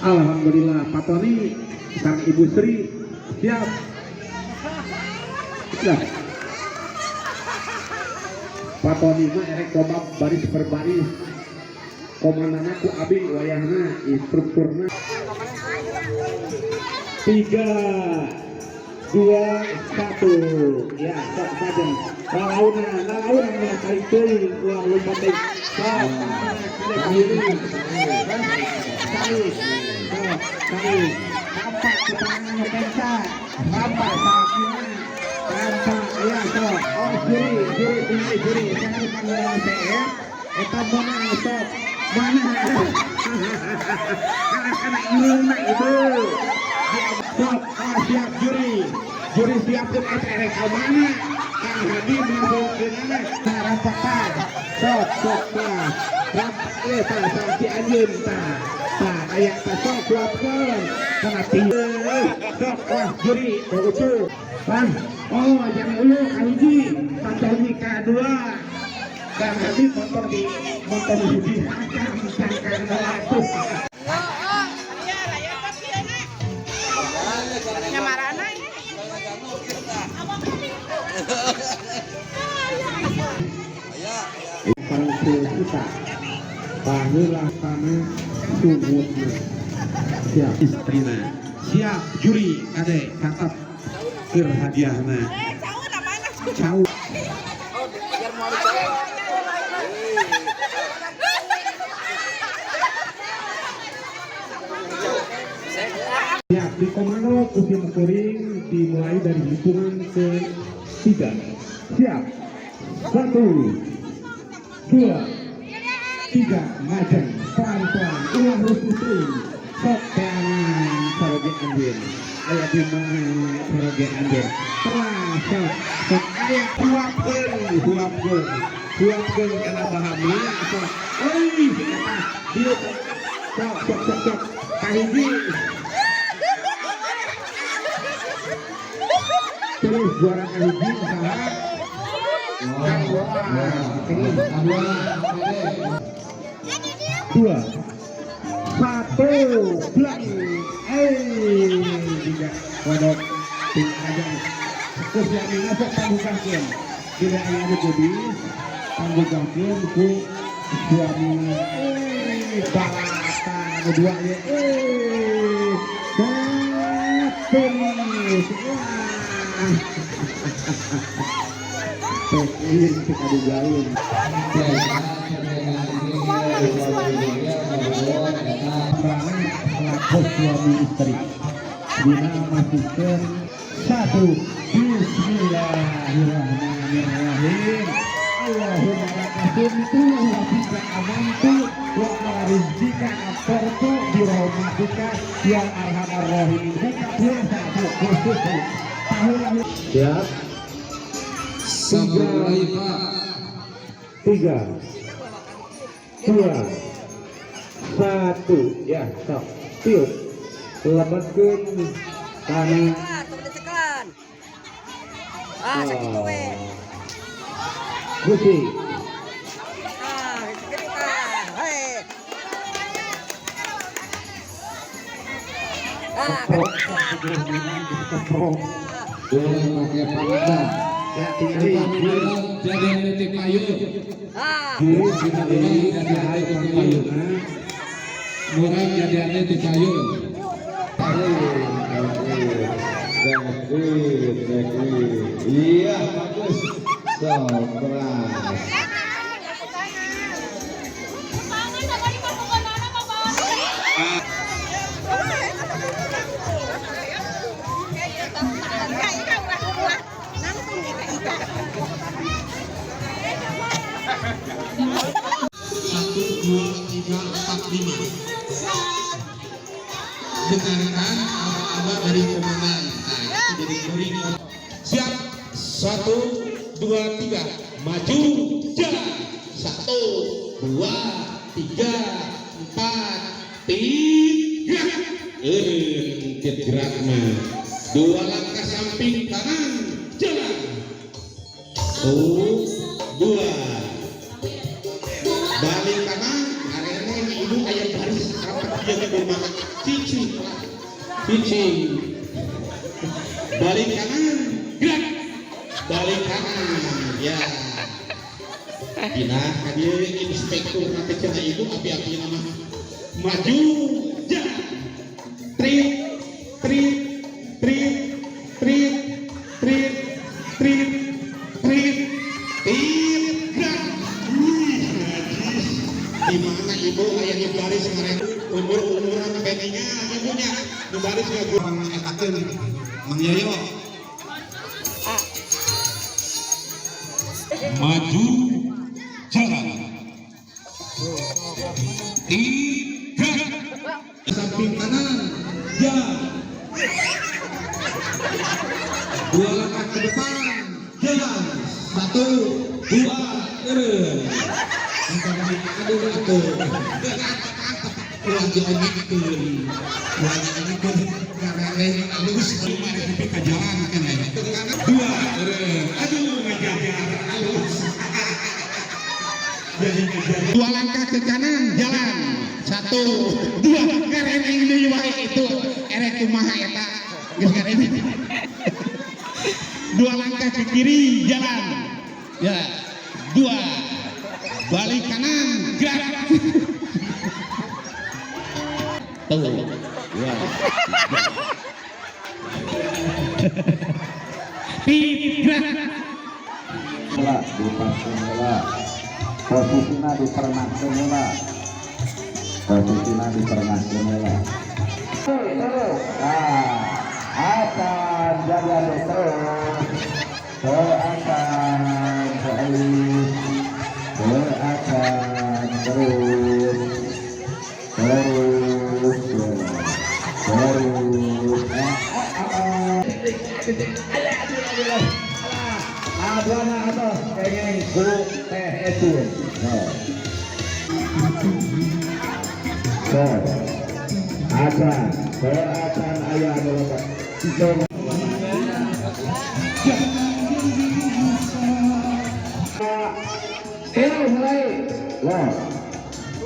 Alhamdulillah, Pak Tony sang Ibu Sri siap. Lah. Pak Tony mah erek coba baris per baris. Komandana ku abi wayahna, instrukturna. Tiga, dua, satu. Ya, sok saja. Lalauna, lalauna ulah tarik teuing, ulah lumpat teuing. Sok, kade kahiji. Tarik, sok, tarik. Tampak ku tangan nu kenca. Tampak sakina. Tampak, ya sok. Oh, juri, juri, tinggali juri. Saha nu panggilan CR? Eta meunang, sok. Mana? Kalah kana irungna ibu. Sok, oh, siap juri. Juri siapkeun eta erek ka mana? Kang Hadi masukkeunana. Nah, rampak tah. Sok, sok tah. Rampak ieu tah salaki anjeun tah. Tah, aya tah, sok suapkeun. Kana tieu. Sok, wah, juri, ucup. Pan, oh, jangan ulu kahiji, Kang ka dua. Kang Hadi motor di motor di kang kang atuh. Iya, lah ya tapi ini. Nyamarana ini. Parangsul kita baheula kana sungutna, siap istrina, siap juri, kade catat keur hadiahna. Eh, cau namanya. Cau. Biar mau dicari. Siap di komando ku sim kuring, dimulai dari hitungan ke tiga. Siap, satu, dua, tiga, majeng pelan-pelan, ulah rusuh teuing. Sok teangan saroge anjeun, aya di mana saroge anjeun? Telah, sok, sok, aya, huapkeun, huapkeun, huapkeun kana bahamna. Sok, euy, eta dieu. Sok, sok, sok, sok, kahiji. Terus juara kahiji saha? Kang Boas. Terus dua, satu, blang, eh, tidak kodok ting aja ku suamina. Sok panggugahkeun, bila aya anu kubis, panggugahkeun ku suamina. Eh, balata anu dua ye. Eh, terus, wah, Pekin teu kadugaeun. Karena lakon suami istri dina masukkeun satu. Bismillahirrahmanirrahim. Allahumma laka sumtu wa bika amantu wa ala rizqika aftartu bi rahmatika ya arhamar rahimin. Buka puasa, Bu, khusus, Bu. Tahun siap. Tiga, tiga, dua, satu, ya, sok, tiup, lebetkeun kana. Ah, tuh ditekan. Ah, sakitu we. Gusi. Ah, gede ah. Hei. Ah, Keprok. Boleh pakai panada. Ya, tinggali. Jadi titik payung. Ah. Juri tinggali saha tukang payungna. Murah jadi titik payung. Iya, bagus. So, keras. Satu, dua, tiga, empat, lima. Dengarkan aba-aba dari komandan. Nah, itu jadi juri. Siap. Satu, dua, tiga. Maju. Jalan. Satu, dua, tiga, empat, tiga. Eh, gerak mah. Dua langkah samping kanan. Jalan. Satu, dua. Balik kanan, arena ibu aya baris rapat ieu kumaha. Hiji, hiji, balik kanan, gerak, balik kanan, ya. Dina kadieu inspektur nanti cenah ibu api-api nama maju, jalan, trit, trit, trit, trit, trit, trit, trit, tit, gerak. Wih, najis. Di mana ibu aya di baris ngaren umur umuran beningnya ibunya di baris nggak mengetakeun Mang Yoyo. Maju, jalan, tiga, samping kanan, jalan, dua langkah ke depan, jalan, satu, dua, terus. Aduh, aduh, ulah diomongkeun, ulah diomongkeun, ngarereng alus, nepi ka jalan kan aya. Dua, terus, aduh, ngajajar alus. Jadi ngajajar. Dua langkah ke kanan, jalan. Satu, dua, ngarereng deui wae itu. Erek kumaha eta? Geus ngarereng. Dua langkah ke kiri, jalan. Ya, dua, balik kanan, gerak. Tuh, ya. Tiga. Heula dipaskeun heula, posisina dipernahkeun heula, posisina dipernahkeun heula. Terus, nah, akan jadi anu terus teu akan terus, teu akan terus, terus, terus. Aduana atos kengeng ku teh etun. So, acan, teu acan aya anu lebat. Ini mulai. Loh.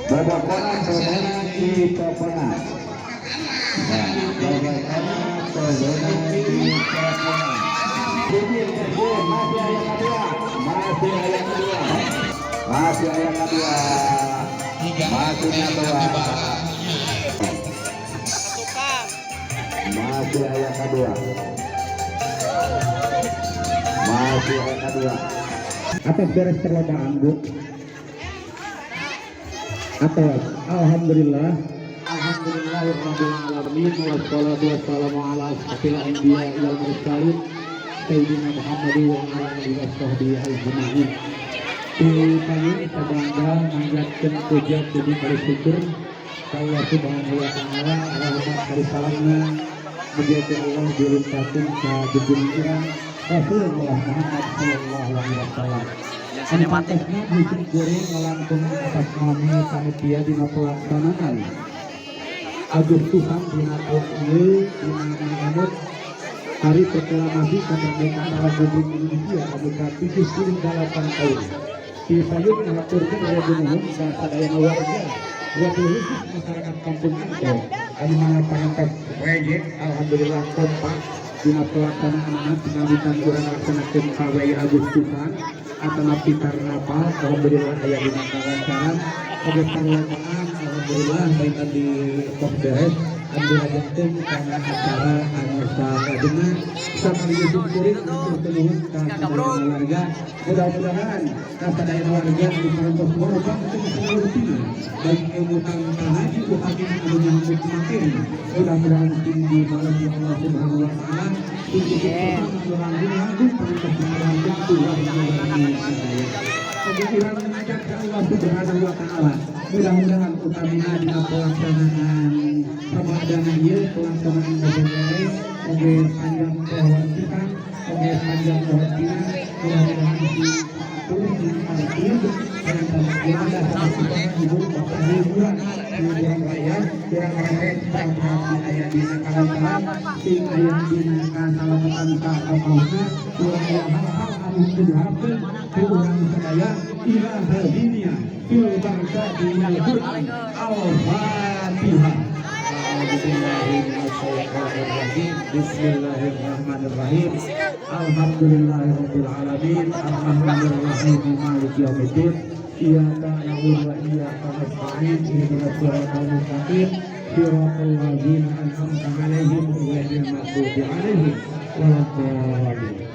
Bobokonan bobonan di poponan. Nah, bobokonan bobonan di poponan. Masih ayat kedua, masih ayat kedua, masih ayat kedua, masih kedua, masih ayat kedua, masih ayat kedua. Atas beres perlombaan, Bu. Atas, alhamdulillah. Alhamdulillahirabbil alamin, wassalatu wassalamu ala asyrafil anbiya wal mursalin sayyidina Muhammad wa ala alihi washabbihi ajmain. Di payun sabangga manjatkeun puja puji kali syukur ka Allah Subhanahu wa taala, rahmat kali salamna mugi Allah dilimpahkeun ka junjungan urang Rasulullah Muhammad sallallahu alaihi wasallam. Anu pantesna bujung goreng ngalangkung atas nami panitia dina pelaksanaan Agustusan dina taun ieu dina menyambut Hari Proklamasi Kemerdekaan Republik Indonesia anu ka-78 tahun. Di payun ngahaturkeun nuhun ka sadayana warga, wabil khusus masyarakat Kampung Angko anu mana parantos rejek, alhamdulillah kompak dina pelaksanaan pengawitan urang ngalaksanakeun pawai Agustusan atanapi karnaval. Alhamdulillah aya dina kalancaran oge perlombaan, alhamdulillah baik di tos beres anu dilajengkeun kana acara anu salajengna. Sakaligus kuring hatur nuhun ka sadayana warga, mudah-mudahan ka sadayana warga anu parantos ngorbankeun saurtina baik emutan ka haji utamina anu nyambut materi, mudah-mudahan sing dibales ku Allah Subhanahu wa taala, sing anu langkung-langkung parantos ngorbankeun tuhan sadaya. Oge urang ngajak ka Allah Subhanahu wa taala, mudah-mudahan utamina dina pelaksanaan Ramadhan ieu, pelaksanaan November oge panjang pohon kita, oge panjang pohon kita, mudah-mudahan di patuh di tertib dan sama ibu bapak hiburan hiburan rakyat kurang rek mudah-mudahan aya dina kalantaran sing aya dina kasalamatan ka kapauna kurang aya hal-hal anu teu diharapkeun ku urang sadaya ila dunia fil barzakhi wal Qur'an. Al-Fatihah. A'udzubillahi minasyaitonirrajim. Bismillahirrahmanirrahim. Alhamdulillahirabbil alamin. Arrahmanirrahim. Maliki yaumiddin. Iyyaka na'budu wa iyyaka nasta'in. Ihdinas siratal mustaqim. Siratal ladzina an'amta 'alaihim ghairil maghdubi 'alaihim waladdallin.